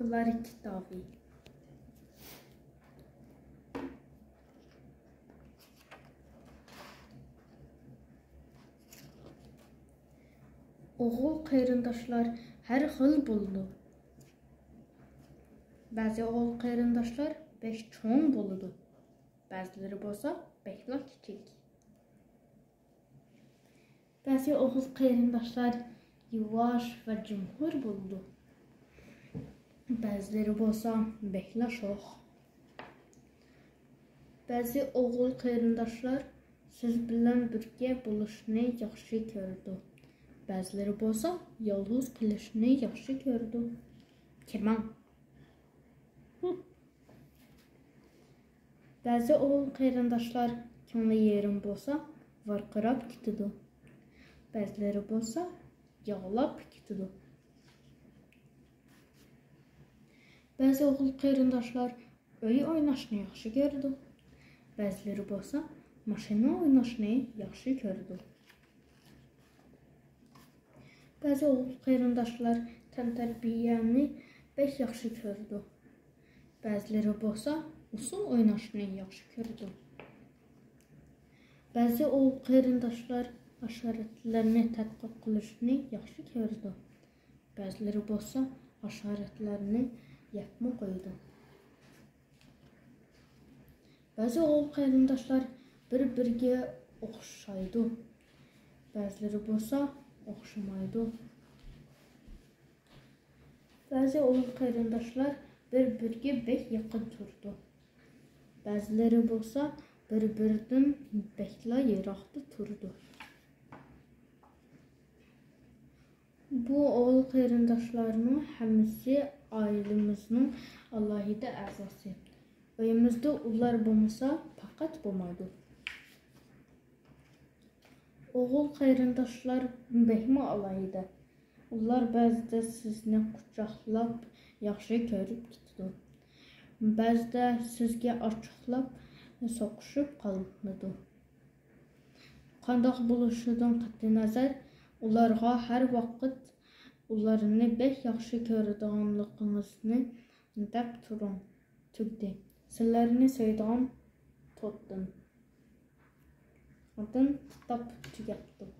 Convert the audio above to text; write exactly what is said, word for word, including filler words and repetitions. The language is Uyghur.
بالىلار كىتابى. ئوغۇل قېرىنداشلار ھەر خىل بولىدۇ. بەزى ئوغۇل قېرىنداشلار بەك چوڭ بولىدۇ، بەزىلىرى بولسا بەكلا كىچىك. بەزى ئوغۇل قېرىنداشلار يۇۋاش ۋە جۇمخۇر بولىدۇ، بەزىلىرى بولسا بەكلا شوخ. بەزى ئوغۇل قېرىنداشلار سىز بىلەن بىرگە بولۇشنى ياخشى كۆرىدۇ، بەزىلىرى بولسا يالغۇز قېلىشنى ياخشى كۆرىدۇ. كىرمەڭ. بەزى ئوغۇل قېرىنداشلار كۆڭلى يېرىم بولسا ۋارقىراپ كېتىدۇ، بەزىلىرى بولسا يىغلاپ كېتىدۇ. بەزى ئوغۇل قېرىنداشلار ئۆي ئويناشنى ياخشى كۆرىدۇ، بەزىلىرى بولسا ماشىنا ئويناشنى ياخشى كۆرىدۇ. بەزى ئوغۇل قېرىنداشلار تەنتەربىيەنى بەك ياخشى كۆرىدۇ، بەزىلىرى بولسا ئۇسسۇل ئويناشنى ياخشى كۆرىدۇ. بەزى ئوغۇل قېرىنداشلار ھاشاراتلارنى تەتقىق قىلىشنى ياخشى كۆرىدۇ، بەزىلىرى بولسا ھاشاراتلارنى يەپمۇ قويىدۇ. بەزى ئوغۇل قېرىنداشلار بىر-بىرىگە ئوخشايدۇ، بەزىلىرى بولسا ئوخشىمايدۇ. بەزى ئوغۇل قېرىنداشلار بىر-بىرىگە بەك يېقىن تۇرىدۇ، بەزىلىرى بولسا بىر-بىرىدىن بەكلا يىراقتا تۇرىدۇ. بۇ ئوغۇل قېرىنداشلارنىڭ ھەممىسى ئائىلىمىزنىڭ ئالاھىدە ئەزاسى. ئۆيىمىزدە ئۇلار بولمىسا پەقەت بولمايدۇ. ئوغۇل قېرىنداشلار بەكمۇ ئالاھىدە. ئۇلار بەزىدە سىزنى قۇچاقلاپ ياخشى كۆرۈپ كېتىدۇ. بەزىدە سىزگە ئاچچىقلاپ سوقۇشۇپ قالىدۇ. قانداق بولۇشىدىن قەتئىينەزەر، ئۇلارغا ھەر ۋاقىت ئۇلارنى بەك ياخشى كۆرىدىغانلىقىڭىزنى دەپ تۇرۇڭ. تۈگىدى. سىلەرنى سۆيىدىغان توتتىن. ئاندىن كىتاب تۈگەپتۇ.